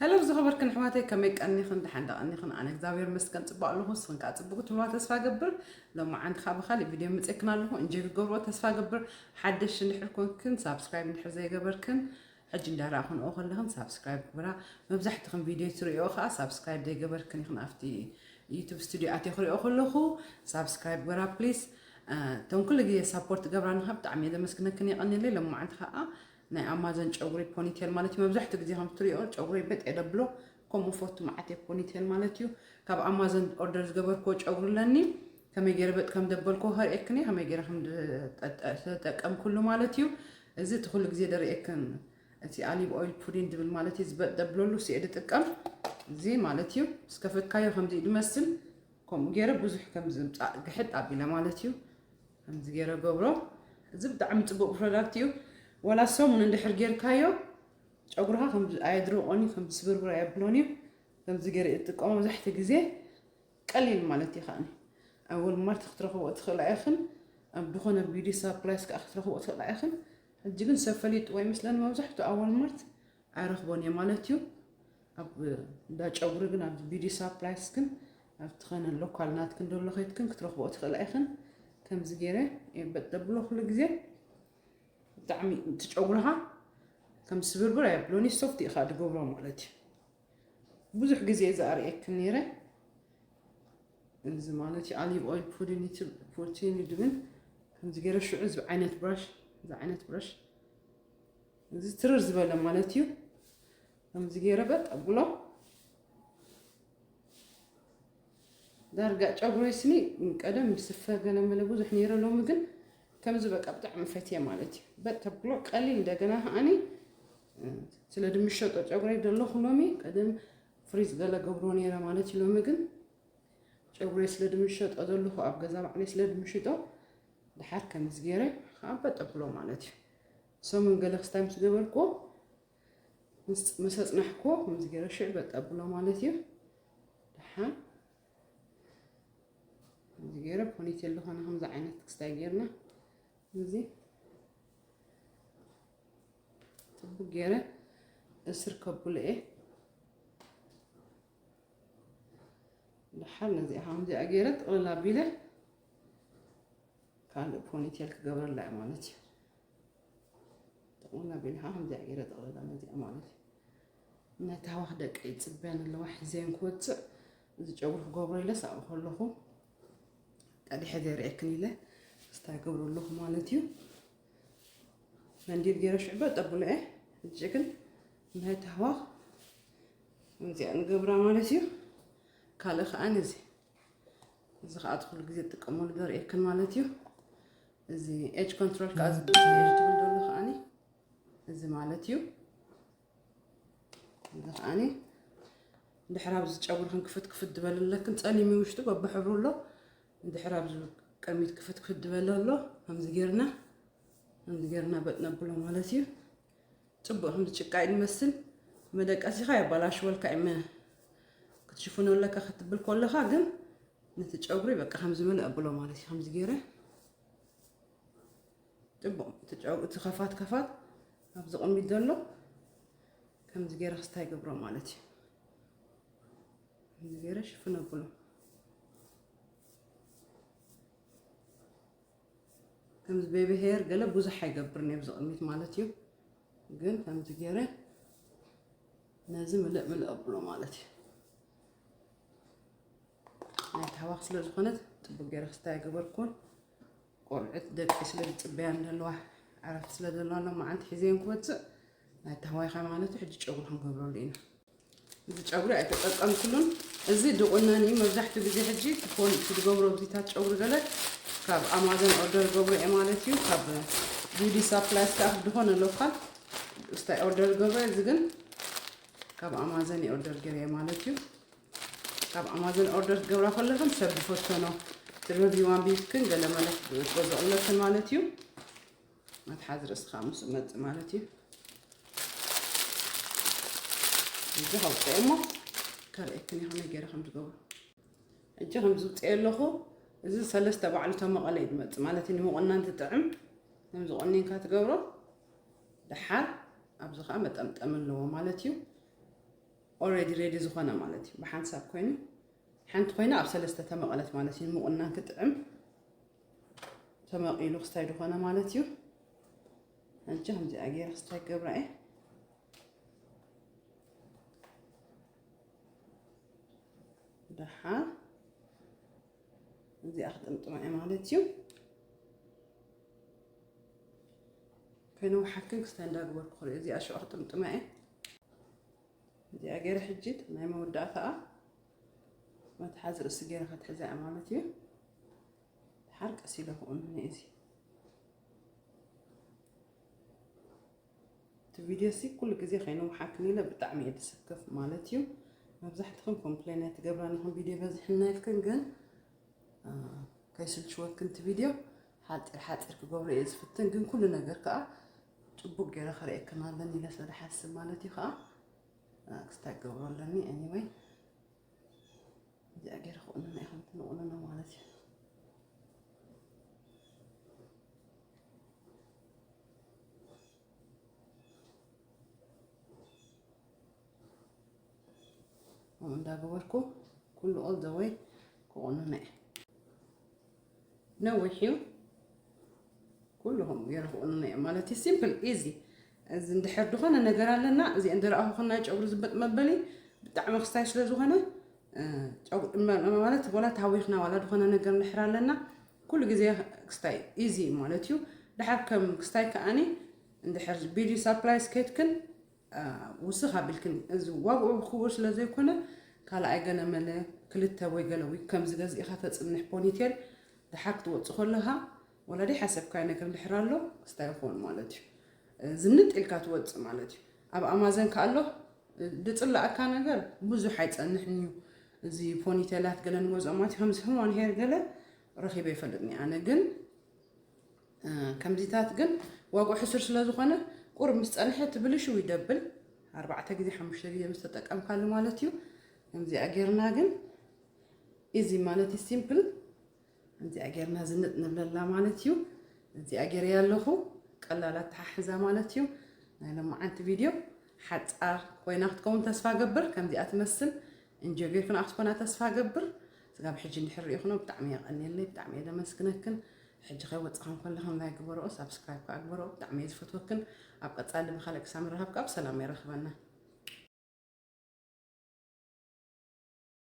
ሄሎ ዝኸበርክን ኣሕዋተይ፣ ከመይ ቀኒኽን? ደሓን ዶ ቀኒኽን? ኣነ እግዚኣብሔር ይመስገን ጽቡቕ ኣለኹ። ንስኽን ከኣ ጽቡቕ ትብልዋ ተስፋ ገብር። ሎማዓንቲ ከኣ ብኻሊእ ቪድዮ መጺእክን ኣለኹ። እንጆይ ክገብርዎ ተስፋ ገብር። ሓደሽ እንድሕር ኮንክን፣ ሳብስክራይብ እንድሕር ዘይገበርክን፣ ሕጂ እንዳረኣኹንኦ ከለኽን ሳብስክራይብ ግበራ። መብዛሕትኽን ቪድዮ ትርእዮ ከኣ ሳብስክራይብ ዘይገበርክን ኢኽን። ኣብቲ ዩቱብ ስቱድዮ ኣትየ ክርእዮ ከለኹ ሳብስክራይብ ግበራ ፕሊስ። እ፣ እቶም ኩሉ ግዜ ሳፖርት ገብራኒ ከኣ ብጣዕሚ እየ ዘመስግነክን፣ የቐንየለይ። ሎማዓንቲ ከኣ ናይ ኣማዞን ጨጉሪ ፖኒቴል ማለት እዩ። መብዛሕትኡ ግዜ ከም እትርእዮ ጨጉሪ በጥ እየ ደብሎ፣ ከምኡ ፈቱ መዓት እየ ፖኒቴል ማለት እዩ። ካብ ኣማዞን ኦርደር ዝገበርክዎ ጨጉሪ ኣለኒ፣ ከመይ ገይረ በጥ ከም ደበልክዎ ከርእየክን እየ፣ ከመይ ገይረ ከም ድ-፣ ጠጠ-፣ ዝተጠቀምኩሉ ማለት እዩ። እዚ እቲ ኩሉ ግዜ ደርእየክን፣ እቲ ኣሊቭ ኦይል ፑዲንግ ዝብል ማለት እዩ፣ ዝበጥ ደብለሉ እሱ እየ ዝጥቀም። እዚ ማለት እዩ፣ ምስ ከፈትካዮ ከምዚ እዩ ዝመስል። ከምኡ ገይረ ብዙሕ ከም ዝምጻእ ግሕጥ ኣቢለ ማለት እዩ። ከምዚ ገይረ ገብሮ። እዚ ብጣዕሚ ጽቡቕ ፕሮዳክት እዩ። ወላ ሰሙን እንድሕር ጌርካዮ፣ ጨጉርኻ ከም ኣየድርቆን እዩ፣ ከም ስብርብር ኣየብሎን እዩ። ከምዚ ገይረ እጥቀሞ መብዛሕትኡ ግዜ። ቀሊል ማለት እዩ ከኣኒ። ኣብ ወልማርት ክትረኽቦ ትኽእላ ኢኽን፣ ኣብ ዝኾነ ቢዩቲ ሳፕላይስ ከኣ ክትረኽቦ ትኽእላ ኢኽን። ሕጂ ግን ሰብ ፈሊጥዎ ይመስለኒ፣ መብዛሕትኡ ኣብ ወልማርት ኣይረኽቦን እየ ማለት እዩ። ኣብ እንዳ ጨጉሪ ግን፣ ኣብ ቢዩቲ ሳፕላይስ ግን፣ ኣብ ትኸነ ሎካል ናትክን ደሎ ከይድክን ክትረኽቦ ትኽእላ ኢኽን። ከምዚ ገይረ የበጥ ደብሎ ኩሉ ግዜ። ብጣዕሚ እቲ ጨጉርኻ ከም ስብርብር ኣየብሎን እዩ፣ ሶፍት ኢኻ ድገብሮ ማለት እዩ። ብዙሕ ግዜ እዚ ኣርእየክን ነይረ። እዚ ማለት እዩ ኣሊቭ ኦይል ፑዲኒ ትብ-፣ ፑቲኒ ድብል ከምዚ ገይረ ሽዑ እዚ ዓይነት ብራሽ፣ እዚ ዓይነት ብራሽ፣ እዚ ትርር ዝበለ ማለት እዩ። ከምዚ ገይረ በጥ ኣብሎ። ዳርጋ ጨጉረይ ስኒ ቀደም ስፈ ገለ መለ ብዙሕ ነይረ፣ ሎሚ ግን ከምዚ በቃ ብጣዕሚ ፈትየ ማለት እዩ። በጥ ተብሎ ቀሊል፣ እንደገና ከኣኒ፣ እ፣ ስለ ድምሸጦ ጨጉረይ ደለኹ ሎሚ፣ ቀደም ፍሪዝ ገለ ገብሮ ነይረ ማለት እዩ። ሎሚ ግን ጨጉረይ ስለ ድምሸጦ ዘለኹ ኣብ ገዛ ባዕለይ ስለ ድምሽጦ፣ ድሓር ከምዚ ገይረ ከዓ በጥ ኣብሎ ማለት እዩ። ሰሙን ገለ ክስታይ ምስ ገበርኩ፣ ምስ፣ ምስ ኣጽናሕኩ፣ ከምዚ ገይረ ሽዕ በጥ ኣብሎ ማለት እዩ። ደሓን ከምዚ ገይረ ፖኒቴል ዝኾነ ከምዚ ዓይነት ክስታይ ገይርና፣ እዚ ጽቡቅ ገይረ እስር ከብሎ እየ። ደሓር ነዚኣ ከምዚኣ ገይረ ጥቕልል ኣቢለ ካልእ ፖኒቴል ክገብረላ እየ ማለት እዩ። ጥቕልል ኣቢለ ከዓ ከምዚኣ ገይረ ጥቕልል ነዚኣ ማለት እዩ። ነታ ዋኽ ደቀይ ይጽበያን ኣለዋ፣ ሒዘን ክወጽእ። እዚ ጨጉሪ ክገብሮ ኢለስ ኣብኡ ከለኹ ቀዲሐ ዘይርእየክን ኢለ ስታይ ገብሮ ኣለኹ ማለት እዩ። መንዲል ገይረ ሽዕበ ጠብሎ እየ። ሕጂ ግን ናይ ታህዋኽ እዚኣ ንገብራ ማለት እዩ። ካልእ ከዓ ነዚ፣ እዚ ከዓ እቲ ኩሉ ግዜ ትጥቀመሉ ዘርእየክን ማለት እዩ። እዚ ኤጅ ኮንትሮል ከዓ እዚ ኤጅ ትብል ዘሎ ከዓኒ እዚ ማለት እዩ። እዚ ከዓኒ እንድሕር ኣብዚ ጨጉርኽን ክፍት ክፍት ዝበለለክን፣ ጸሊም እዩ ውሽጡ በብሕብሩ ኣሎ። እንድሕር ኣብዚ ቅድሚት ክፍት ክፍት ዝበለ ኣሎ፣ ከምዚ ጌርና፣ ከምዚ ጌርና በጥ ነብሎ ማለት እዩ። ጽቡቕ ከምዚ ጭቃ እዩ ዝመስል። መደቀሲኻ የባላሽወልካ እዩ፣ መ-፣ ክትሽፍኖ ኣለካ ክትብል ከለኻ ግን ነቲ ጨጉሪ በቃ ከምዚ ምልእ ኣብሎ ማለት እዩ። ከምዚ ጌረ ጽቡቕ እቲ ጨው-፣ እቲ ከፋት ከፋት ኣብዚ ቅድሚት ዘሎ ከምዚ ገይረ ክስታይ ገብሮ ማለት እዩ። ከምዚ ገይረ ሽፍን ኣብሎ። ከምዚ ቤቢ ሄር ገለ ብዙሕ ኣይገብርን እየ ኣብዚ ቅድሚት ማለት እዩ። ግን ከምዚ ገይረ ነዚ ምልእ ምልእ ኣብሎ ማለት እዩ። ናይ ታዋኽ ስለ ዝኾነት ጽቡቅ ገይረ ክስታይ ኣይገበርኩን። ቆልዑት ደቂ ስለ ዝጽበያ እንደለዋ ዕረፍቲ ስለ ዘለዋ ሎማዓንቲ ሒዘን ክወጽእ ናይ ታዋይኻ ማለት እዩ። ሕጂ ጨጉሪ ክንገብረሉ ኢና። እዚ ጨጉሪ ኣይተጠቀምኩሉን። እዚ ድቁነን እዩ። መብዛሕትኡ ግዜ ሕጂ ትኾን ትገብሮ ብዚታት ጨጉሪ ገለ ካብ ኣማዞን ኦርደር ገብሮ እየ ማለት እዩ። ካብ ቢዩቲ ሳፕላይስ ከዓ ድኾነ ሎካል ስታይ ኦርደር ገብሮ እየ። እዚ ግን ካብ ኣማዞን እየ ኦርደር ገይረ ማለት እዩ። ካብ ኣማዞን ኦርደር ትገብራ ከለኽን ሰብ ዝፈተኖ ትረቪዋን ቢትክን ገለ መለ ትገዝእለክን ማለት እዩ። መትሓዚ ርእስኻ ምስ መጽእ ማለት እዩ። እዚ ከውፅአ እሞ ከርእየክን እየ ከመይ ገይረ ከም ዝገብሮ። ሕጂ ከም ዝውፅአ ኣለኹ። እዚ ሰለስተ ባዕሉ ተመቐለ እዩ ዝመጽእ ማለት እዩ። ንምቑናን ትጥዕም ከም ዝቆኒንካ ትገብሮ። ደሓር ኣብዚ ከዓ መጠምጠም ኣለዎ ማለት እዩ። already ready ዝኾነ ማለት እዩ። ብሓንሳብ ኮይኑ ሓንቲ ኮይና ኣብ ሰለስተ ተመቐለት ማለት እዩ። ምቑናን ክጥዕም ተመቒሉ ክስታይ ዝኾነ ማለት እዩ። ሕጂ ከምዚኣ ገይረ ክስታይ ገብራ እየ። ደሓር እዚኣ ክጥምጥማ እየ ማለት እዩ። ከይነውሓክን ክስታይ እንዳገበርኩ ክርኢ እዚኣ ሽዑ ክጥምጥማ እየ። እዚኣ ገይረ ሕጂ ናይ መወዳእታኣ መትሓዚ ርእሲ ገይረ ክትሕዛ እያ ማለት እዩ። ደሓር ቀስ ኢለ ክቑንነ እዚ እቲ ቪድዮ ሲ ኩሉ ግዜ ከይነውሓክን ኢለ ብጣዕሚ እየ ዝስክፍ ማለት እዩ። መብዛሕትኹም ኮምፕሌን ኣይትገብራን ኢኹም ቪድዮ በዝሕና ኢልክን፣ ግን አ፣ ከይስልችወክን እቲ ቪድዮ ሓፂር ሓፂር ክገብሮ እየ ዝፍትን፣ ግን ኩሉ ነገር ከዓ ፅቡቅ ገይረ ከርእየክን ኣለኒ ኢለ ስለ ዝሓስብ ማለት እዩ። ከዓ አ፣ ክስታይ ክገብሮ ኣለኒ። Anyway እዚኣ ገይረ ክቑንና ኢኹም ትንቑንኖ ማለት እዩ። ከምኡ እንዳገበርኩ ኩሉ all the way ክቑንኖ እየ። ነዊሕ እዩ። ኩሉ ከምኡ ገይረ ክቑንኖ እየ ማለት እዩ። ሲምፕል ኢዚ። እዚ እንድሕር ዝኾነ ነገር ኣለና፣ እዚ እንድረኣኹ ናይ ጨጉሪ ዝበጥ መበሊ ብጣዕሚ ክስታይ ስለ ዝኾነ፣ እ፣ ጨጉ-፣ መ-፣ ማለት ወላ ተሃዊኽና ዋላ ዝኾነ ነገር እንድሕር ኣለና፣ ኩሉ ግዜ ክስታይ ኢዚ ማለት እዩ። ድሓር ከም ክስታይ ከኣኒ እንድሕር ቢዩቲ ሳፕላይስ ከይድክን፣ እ፣ ውስኽ ኣቢልክን፣ እዚ ዋግኡ ክቡር ስለ ዘይኮነ፣ ካልኣይ ገለ መለ ክልተ ወይ ገለ ዊግ ከምዚ ገዚእኻ ተጽንሕ ፖኒቴል ድሓር ክትወጽእ ከለኻ፣ ወላ ደይ ሓሰብካዮ ነገር እንድሕር ኣሎ፣ ክስታይ ይኸውን ማለት እዩ። እ፣ ዝንጥ ኢልካ ትወጽእ ማለት እዩ። ኣብ ኣማዘን ከኣ ኣሎ፣ እ፣ ድጽላኣካ ነገር ብዙሕ ኣይጸንሕን እዩ። እዚ ፖኒቴላት ገለ ንገዝኦም ማለት እዩ። ከምዚ ሁማን ሄር ገለ ረኺበ ይፈልጥኒ ኣነ፣ ግን፣ እ፣ ከምዚታት ግን ዋግኡ ሕሱር ስለ ዝኾነ፣ ቁሩብ ምስ ጸንሐ እቲ ብልሽው ይደብል። ኣርባዕተ ግዜ፣ ሓሙሽተ ግዜ ምስ ተጠቀምካሉ ማለት እዩ። ከምዚኣ ጌርና ግን ኢዚ ማለት እዩ፣ ሲምፕል። ከምዚኣ ጌርና ዝንጥ ንብለላ ማለት እዩ። እዚኣ ጌረያ ኣለኹ፣ ቀላል ኣተሓሕዛ ማለት እዩ። ናይ ሎማዓንቲ ቪድዮ ሓጻር ኮይና ክትከውን ተስፋ ገብር። ከምዚኣ ትመስል እንጆ ጌርክን ኣብ ትኮና ተስፋ ገብር። ስጋብ ሕጂ እንድሕር ርኢኹኖ ብጣዕሚ የቐንየለይ፣ ብጣዕሚ እየ ደመስግነክን። ሕጂ ከይወጻኹም ከለኹም ላይክ ግበርኦ፣ ሳብስክራይብ ከኣ ግበርኦ። ብጣዕሚ እየ ዝፈትወክን። ኣብ ቀጻሊ ብኻልእ ክሳብ ንራኸብ ከኣ ብሰላም የራኽበና።